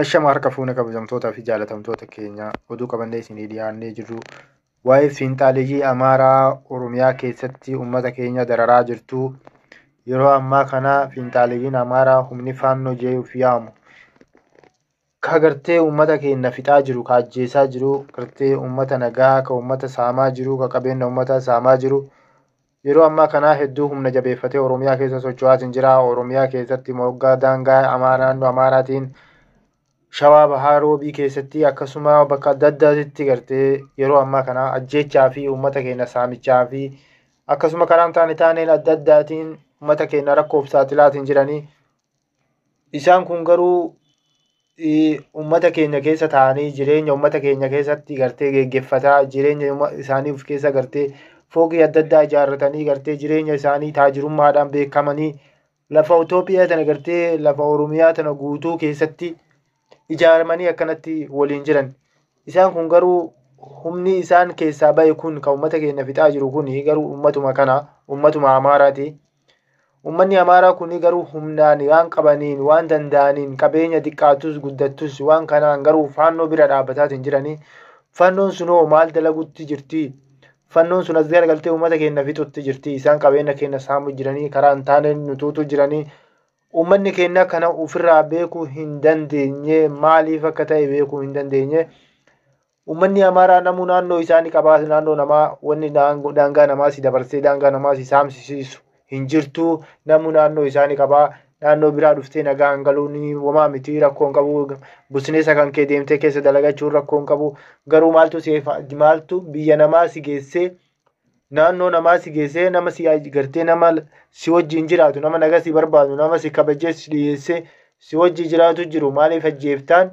Ashama harka fuune kabajamtootaa fi jaalatamtoota keenya oduu qabannee isinii dhiyaannee jirru waa'ee fiinxaaleeyyii Amaaraa Oromiyaa keessatti uummata keenya dararaa jirtu. Yeroo ammaa kana fiinxaaleeyyiin Amaaraa humni faannoo jedhee of yaamu ka gartee uummata keenya fixaa jiru, ka ajjeesaa jiru, gartee uummata nagaa, ka uummata saamaa jiru, ka qabeenya uummataa saamaa jiru. Yeroo ammaa kana hedduu humna jabeeffatee Oromiyaa keessa socho'aa jira. Oromiyaa keessatti moggaa daangaa naannoo Amaaraatiin Shawaa Bahaa Roobii keessatti akkasuma bakka adda addaatti gartee yeroo ammaa kana ajjeechaa fi uummata keenya saamichaa fi akkasuma karaan taane taaneen adda addaatiin uummata keenya rakkoof saaxilaatiin jiranii. Isaan kun garuu uummata keenya keessa taa'anii jireenya uummata keenya keessatti gartee geggeeffataa jireenya isaanii of keessa gartee fooqii adda addaa ijaarratanii gartee jireenya isaanii taajirummaadhaan beekamanii lafa Itoophiyaa tana gartee lafa Oromiyaa tana guutuu keessatti ijaaramanii akkanatti waliin jiran. Isaan kun garuu humni isaan keessaa bahe kun kan uummata keenya fixaa jiru kun garuu uummatuma kana uummatuma Amaaraati. Uummanni Amaaraa kun garuu humnaan waan qabaniin waan danda'aniin qabeenya xiqqaatus guddattus waan kanaan garuu faannoo bira dhaabbataatiin jiranii. Faannoon sunoo maal dalagutti jirti? Fannoon sun as garagaltee uummata keenya fixutti jirti. Isaan qabeenya keenya saamu jiranii karaa hin taaneen nutuutu jiranii. Uummanni keenya kana ofirraa beekuu hin dandeenye maaliif akka ta'e beekuu hin dandeenye. Uummanni Amaaraa namuu naannoo isaanii qabaa naannoo namaa wanni daangaa namaa si dabarsee daangaa namaa si saamsisiisu hin jirtu. Namuu naannoo isaanii qabaa. Naannoo biraa dhuftee nagaa hin galuun homaa miti rakkoo hin qabu. Busneesa kan kee deemtee keessa dalagachuun rakkoo hin qabu. Garuu maaltu maaltu biyya namaa si geessee naannoo namaa si geessee nama si gartee nama si wajjin jiraatu nama nagaa si barbaadu nama si kabajee si dhiyeessee si wajjin jiraatu jiru maaliif ajjeeftaan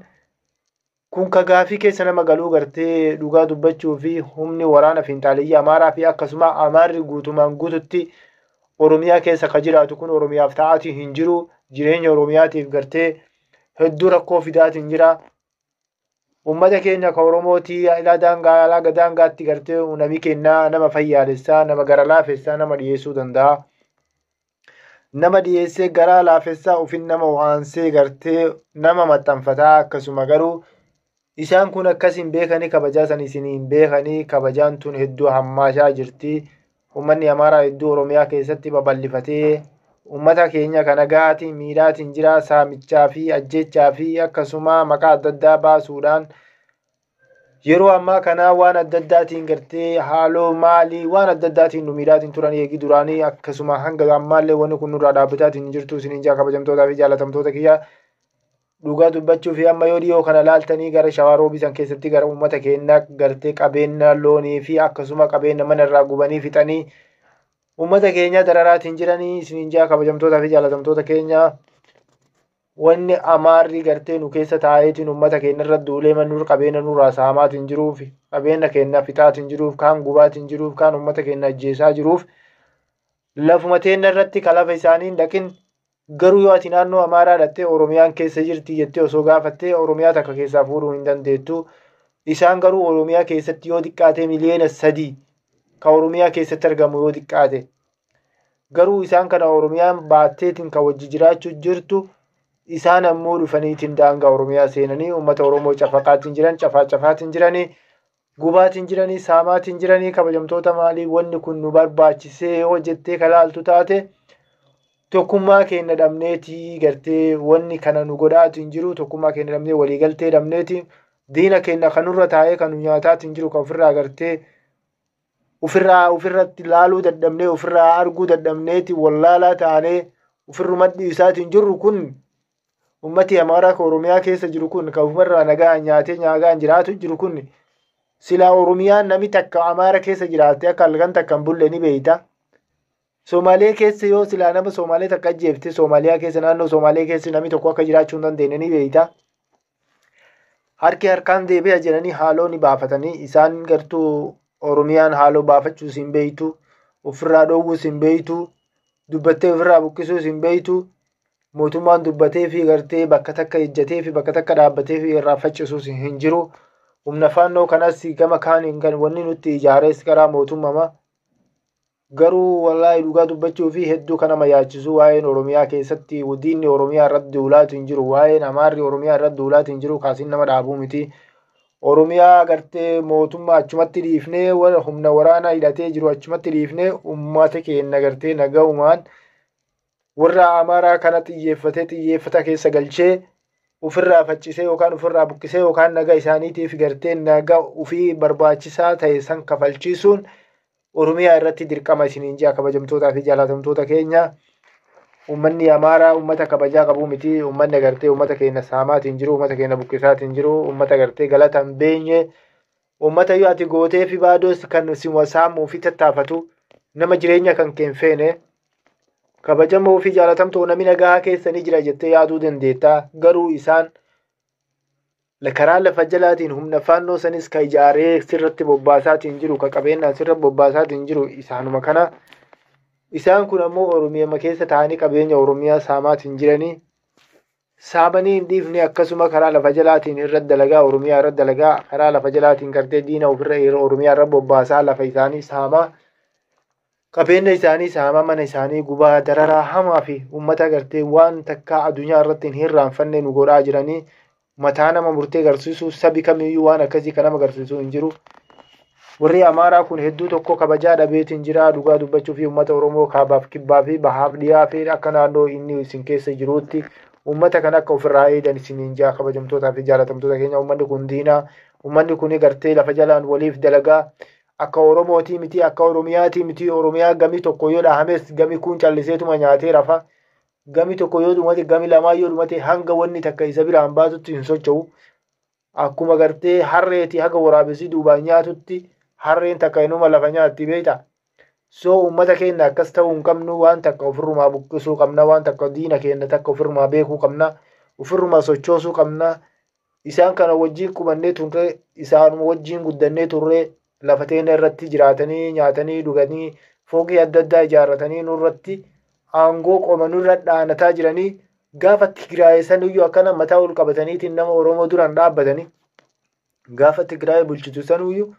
kun ka gaafii keessa nama galuu gartee dhugaa dubbachuu fi humni waraana fiinxaaleeyyii Amaaraa fi akkasuma Amaarri guutumaan guututti Oromiyaa keessa ka jiraatu kun Oromiyaaf ta'aatii hin jiru jireenya Oromiyaatiif gartee hedduu rakkoo fidaatiin jira. Uummata keenya ka Oromootii ilaa daangaa alaa daangaatti gartee namni kennaa nama fayyaalessaa nama gara laafessaa nama dhiyeessuu danda'a. Nama dhiyeessee garaa laafessaa ofin nama waansee gartee nama maxxanfataa akkasuma garuu isaan kun akkas hin beekanii kabajaa san isin hin beekanii kabajaan tun hedduu hammaashaa jirti. Uummanni Amaaraa hedduu Oromiyaa keessatti babal'ifatee uummata keenya kana gahaatiin miidhaatiin jira saamichaa fi ajjechaa fi akkasuma maqaa adda addaa baasuudhaan yeroo ammaa kana waan adda addaatiin gartee haaloo maalii waan adda addaatiin nu miidhaatiin turan eegi duraanii akkasuma hanga ammaallee wanni kun nurraa dhaabbataatiin hin jirtu isiniin jaa kabajamtootaa fi jaalatamtoota kiyya dhugaa dubbachuu fi amma yoo dhiyoo kana laaltanii gara Shawaa Roobii san keessatti gara uummata keenyaa gartee qabeenya loonii fi akkasuma qabeenya mana irraa gubanii fixanii uummata keenya dararaatiin jiranii isiniin jaa kabajamtootaa fi jaalatamtoota keenya wanni Amaarri gartee nu keessa taa'eetiin uummata keenya irra duulee mannuur qabeenya nurraa saamaatiin jiruuf qabeenya keenya fixaatiin jiruuf kaan gubaatiin jiruuf kaan uummata keenya ajjeesaa jiruuf lafuma teenya irratti kalafa isaanii hin dhaqin garuu yoo ati naannoo Amaaraa dhattee Oromiyaan keessa jirti jettee osoo gaafattee Oromiyaa takka keessaa fuudhuu hin dandeettu. Isaan garuu Oromiyaa keessatti yoo xiqqaate miliyoona 3 ka Oromiyaa keessatti argamu yoo xiqqaate. Garuu isaan kana Oromiyaan baatteetiin kan wajji jiraachuu jirtu isaan ammoo dhufaniitiin daangaa Oromiyaa seenanii uummata Oromoo cafaqaatiin jiran cafaa cafaatiin jiranii gubaatiin jiranii saamaatiin jiranii kabajamtoota maalii wanni kun nu barbaachisee yoo jettee kalaaltu taate tokkummaa keenya dhabneetii gartee wanni kana nu godhaatiin jiru tokkummaa keenya dhabnee waliigaltee dhabneeti diina keenya kanurra taa'ee kan nu nyaataatiin jiru kan ofirraa gartee ofirraa ofirratti laaluu dadhabnee ofirraa arguu dadhabneeti wallaalaa taanee ofirruma dhiisaatiin jirru kun ummati Amaaraa ka Oromiyaa keessa jiru kun kan ofumarraa nagaa nyaatee nyagaan jiraatu jiru kun silaa Oromiyaan nami takka Amaara keessa jiraatte akka halkan takka hin bulle ni beeyta. Somaalee keessa yoo silaa nama Somaalee takka ajjeefte Somaaliyaa keessa naannoo Somaalee keessa namni tokko akka jiraachuu hin dandeenye ni beeyta. Harki harkaan deebi'a jedhanii haaloo ni baafatanii isaan gartuu Oromiyaan haaloo baafachuus hin beeytu ofirraa dhoowwuus hin beeytu dubbattee ofirraa buqqisuus hin beeytu mootummaan dubbatee fi gartee bakka takka ejjatee fi bakka takka dhaabbatee fi irraa faccisuus hin jiru. Humna faannoo kanas gama kaaniin kan wanni nutti ijaares karaa mootummama. Garuu wallaahi dhugaa dubbachuu fi hedduu kan nama yaachisu waa'een Oromiyaa keessatti diinni Oromiyaa irratti duulaatu hin jiru. Waa'een Amaarri Oromiyaa irratti duulaatu hin jiru. Kaasiin nama dhaabuu miti. Oromiyaa gartee mootummaa achumatti dhiifnee humna waraanaa hidhatee jiru achumatti dhiifnee uummata keenya gartee nagaumaan warra Amaaraa kana xiyyeeffatee xiyyeeffata keessa galchee ofirraa faccisee yookaan ofirraa buqqisee yookaan nagaa isaaniitiif gartee nagaa ofii barbaachisaa ta'e san kafalchiisuun Oromiyaa irratti dirqama isiniin ji'a kabajamtootaa fi jaalatamtoota keenya. Uummanni Amaaraa uummata kabajaa qabu miti. Uummanni gartee uummata keenya saamaatiin jiru, uummata keenya buqqisaatiin jiru, uummata gartee galata hin beenye, uummata yoo ati gootee fi baadoos kan si saamuu fi tattaafatu nama jireenya kan kee hin feene kabajamoo fi jaalatamtoo namni nagaa keessa ni jira jettee yaaduu dandeetta. Garuu isaan karaa lafa jalaatiin humna faannoo sanis ka ijaaree sirratti bobbaasaatiin jiru, ka qabeenyaan sirratti bobbaasaatiin jiru isaanuma kana. Isaan kun ammoo Oromiyaa keessa taa'anii qabeenya Oromiyaa saamaatiin jiranii saamanii hin dhiifne akkasuma karaa lafa jalaatiin irratti dalagaa Oromiyaa irratti dalagaa karaa lafa jalaatiin gartee diina ofirra Oromiyaa irra bobbaasaa lafa isaanii saamaa qabeenya isaanii saamaa mana isaanii gubaa dararaa hamaa fi uummata gartee waan takkaa addunyaa irratti hin hirraanfanne nu godhaa jiranii mataa nama murtee agarsiisu sabi kamiyyuu waan akkasii kan nama agarsiisu hin jiru. Warri Amaaraa kun hedduu tokko kabajaa dhabeetiin jira dhugaa dubbachuu fi uummata Oromoo kaabaaf kibbaa fi bahaaf dhiyaa fi akka naannoo inni isin keessa jiruutti uummata kan akka ofirraa eegan isiniin jaa kabajamtootaa fi jaalatamtoota keenya. Uummanni kun diinaa, uummanni kun gartee lafa jalaan waliif dalagaa akka Oromootii miti akka Oromiyaatii miti. Oromiyaa gami tokko yoo dhahames gami kun calliseetuma nyaatee rafa, gami tokko yoo dhumate gami lamaa yoo dhumate hanga wanni takka isa biraan baatutti hin socho'u. Akkuma gartee harreetii haga waraabessi duubaan nyaatutti harreen takka inuma lafa nyaatti beekta. So uummata keenya akkas ta'uu hin qabnu, waan takka ofirrumaa buqqisuu qabna, waan takka diina keenya takka ofirrumaa beekuu qabna, ofirrumaa sochoosuu qabna. Isaan kana wajjin qubannee turre, isaanuma wajjin guddannee turre, lafa teenya irratti jiraatanii nyaatanii dhuganii fooqii adda addaa ijaarratanii nurratti aangoo qoma nurra dhaanataa jiranii gaafa Tigraay saniyyuu akkana mataa ol qabataniitiin nama Oromoo duraan dhaabbatanii gaafa Tigraay bulchitu sanuyyuu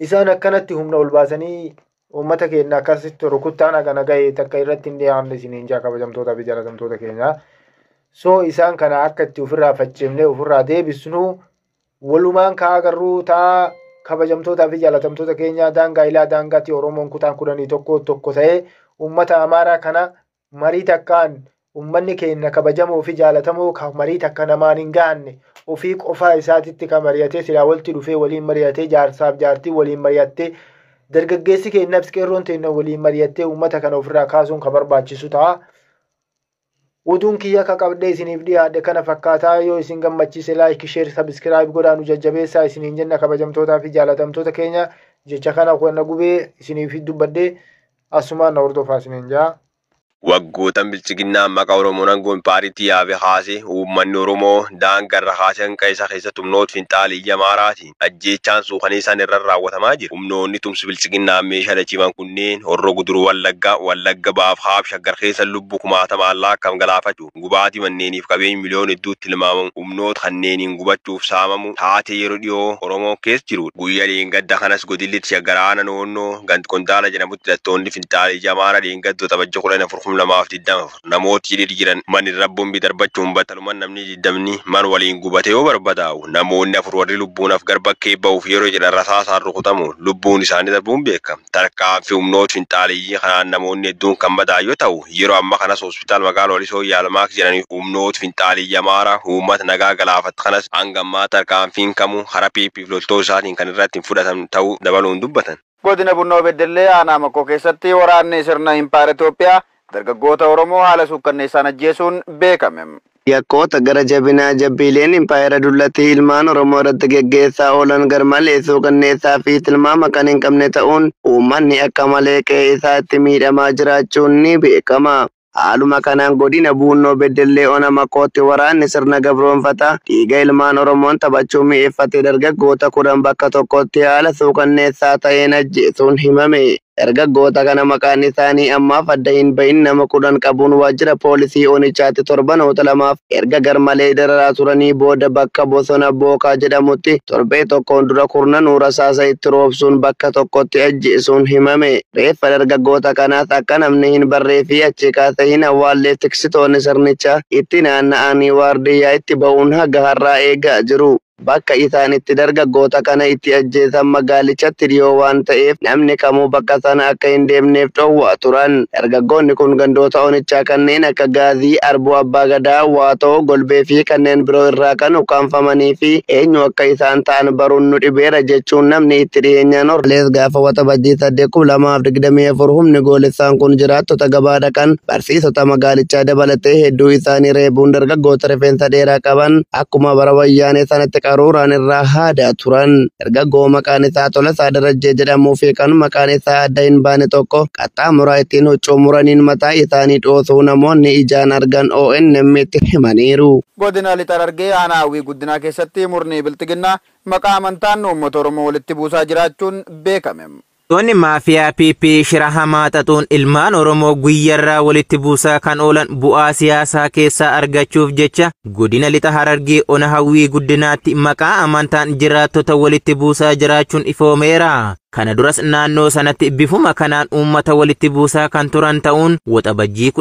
isaan akkanatti humna ol baasanii uummata keenya akkasitti rukuttaan hagana ga'e takka irratti hin dhiyaanne isiniin jaa kabajamtootaa fi jaalatamtoota keenya. So isaan kana akka itti ofirraa faccifnee ofirraa deebisnu walumaan kaa agarruu taa kabajamtootaa fi jaalatamtoota keenya. Daangaa ilaa daangaatti Oromoon kutaan 11 tokko ta'ee uummata Amaaraa kana marii takkaan uummanni keenya kabajamoo fi jaalatamoo marii takka namaan hin gahanne ofii qofaa isaatitti kan mari'atee silaa walitti dhufee waliin mari'atee jaarsaaf jaartii waliin mari'attee dargaggeessi keenyaaf qeerroon teenya waliin mari'attee uummata kana ofirraa kaasuun kan barbaachisu ta'a. Oduun kiyya akka qabdee isiniif dhiyaadhe kana fakkaataa. Yoo isin gammachiise like, share, subscribe godhaa nu jajjabeessaa isiniin jenna kabajamtootaa fi jaalatamtoota keenya. Jecha kana wanna gubee isiniif dubbadhee asumaan na hordofaa isiniin jaa. Waggootan bilchiginnaan maqaa Oromoon aangoon paariitti yaabe haase uummanni Oromoo daangarra haase hanqa isaa keessatti humnoota finxaaliyya Amaaraatiin ajjeechaan suuqanii isaan irra raawwatamaa jira. Humnoonni tumsi bilchiginnaan meeshaa dachiiman kunneen Horroo Guduruu Wallaggaa, Wallagga Baaf Haaf Shaggar keessa lubbuu kumaatamaan lakkaa'amu galaafachuu gubaatii manneeniif qabeenya miliyoona hedduutti tilmaamamu humnoota kanneeniin gubachuuf saamamu taatee yeroo dhiyoo Oromoo keessa jiru. Guyyaa dheengadda kanas godillitti Shaggar aanaa Noonnoo gandi Qondaala jedhamutti hidhattoonni finxaaliyya Amaaraa dheengadda taphacha 14/2024 namoota hidhii jiran manni rabboon darbachuun battaluman namni 20 man waliin gubate yoo barbadaa'u namoonni 4 warri lubbuun afgar bakkee ba'uuf yeroo jedhan rasaasaan rukutamu lubbuun isaanii darbuun beekama. Tarkaanfii humnoota finxaaliyyii kanaan namoonni hedduun kan madaa'an yoo ta'u yeroo amma kanas hospitaal magaalaa Walisoo yaalamaa jiranii humnoota finxaaliyyi Amaaraa uummata nagaa galaafatu kanas hanga ammaa tarkaanfiin kamuu karaa PP fi loltoota isaatiin kan irratti hin fudhatamne ta'uu dabaluun dubbatan. Godina Bunnoo Beddellee aanaa Makkoo keessatti waraanni sirna Impaayera Itoophiyaa dargaggoota Oromoo haala suukkanneessaan ajjeesuun beekame. Yakkoota gara jabinaa jabbiileen impaayera dullatti ilmaan Oromoo irratti geggeessaa oolan garmalee suukanneessaa fi tilmaama kan hin qabne ta'uun uummanni akka malee qe'ee isaatti miidhamaa jiraachuun ni beekama. Haaluma kanaan godina Bunnoo Beddellee ona Makkootti waraanni sirna gabroonfataa dhiiga ilmaan Oromoon taphachuu mi'eeffatee dargaggoota 10 bakka tokkotti haala suukanneessaa ta'een ajjeesuun himame. Dargaggoota kana maqaan isaanii ammaaf adda hin bahin nama 10 qabuun waajjira poolisii Onichaatti torbanoota lamaaf erga garmalee dararaa turanii booda bakka bosona Bookaa jedhamutti torbee tokkoon dura kurnanuu rasaasa itti roobsuun bakka tokkotti ajjeesuun himame. Reeffa dargaggoota kanaas akka namni hin barree fi achi kaasee hin awwaalleef tiksitoonni sirnichaa itti naanna'anii waardiyyaa itti ba'uun haga har'aa eegaa jiru. Bakka isaan itti dargaggoota kana itti ajjeesan magaalichatti dhiyoo waan ta'eef namni kamuu bakka sana akka hin deemneef dhoowwaa turan. Dargaggoonni kun gandoota Onichaa kanneen akka Gaazii, Arbuu Abbaa Gadaa, Waatoo, Golbee fi kanneen biroo irraa kan ukkaanfamanii fi eenyu akka isaan ta'an baruun nu dhibeera jechuun namni itti dhiyeenyaan horlees gaafa Waxabajjii 8,2024 humni goolessaan kun jiraattota gabaa dhaqan barsiisota magaalichaa dabalatee hedduu isaanii reebuun dargaggoota rifeensa dheeraa qaban akkuma bara wayyaanee sanatti qaruuraan irraa haadaa turan. Dargaggoo maqaan isaa Tolasaa Darajjee jedhamuu fi kan maqaan isaa adda hin baane tokko qaxxaamuraa ittiin huccuu muraniin mataa isaanii dhoosuu namoonni ijaan argan ONM'tti himaniiru. Godina Lixa Harargee aanaa Hawwii Guddinaa keessatti murni Bilxiginnaa maqaa amantaan uummata Oromoo walitti buusaa jiraachuun beekame. Toonni maafiyaa PP shira hamaa xaxuun ilmaan Oromoo guyyarraa walitti buusaa kan oolan bu'aa siyaasaa keessaa argachuuf jecha godina Lixa Harargee ona Hawwii Guddinaatti maqaa amantaan jiraattota walitti buusaa jiraachuun ifoomeera. Kana duras naannoo sanatti bifuma kanaan uummata walitti buusaa kan turan ta'uun Waxabajjii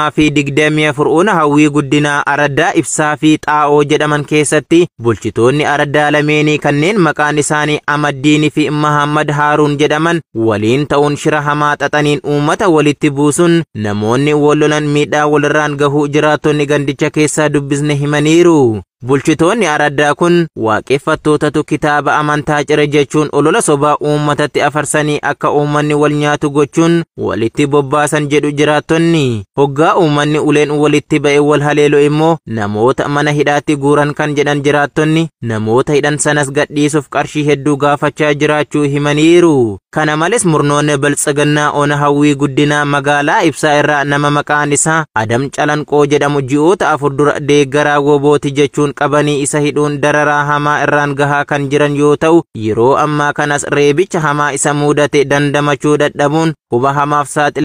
13,2024 ona Hawwii Guddinaa Araddaa Ibsaa fi Xaa'oo jedhaman keessatti bulchitoonni araddaa lameenii kanneen maqaan isaanii Amaddiinii fi Mahammad Haaruun jedhaman waliin ta'uun shira hamaa xaxaniin uummata walitti buusuun namoonni wal lolan miidhaa walirraan gahuu jiraattonni gandicha keessaa dubbisne himaniiru. Bulchitoonni araddaa kun waaqeffattootatu kitaaba amantaa cire jechuun olola sobaa uummatatti afarsanii akka uummanni wal nyaatu gochuun walitti bobbaasan jedhu jiraattonni. Hoggaa uummanni uleen walitti ba'e wal haleelu immoo namoota mana hidhaatti guuran kan jedhan jiraattonni namoota hidhan sanas gadhiisuuf qarshii hedduu gaafachaa jiraachuu himaniiru. Kana malees murnoonni Bilxiginnaa ona Hawwii Guddinaa magaalaa Ibsaa irraa nama maqaan isaa Adam Calanqoo jedhamu ji'oota 4 dura deeggaraa gobooti jechuun qabanii isa hidhuun dararaa hamaa irraan gahaa kan jiran yoo ta'u yeroo ammaa kanas reebicha hamaa isa mudate dandamachuu dadhabuun huba hamaaf saaxile.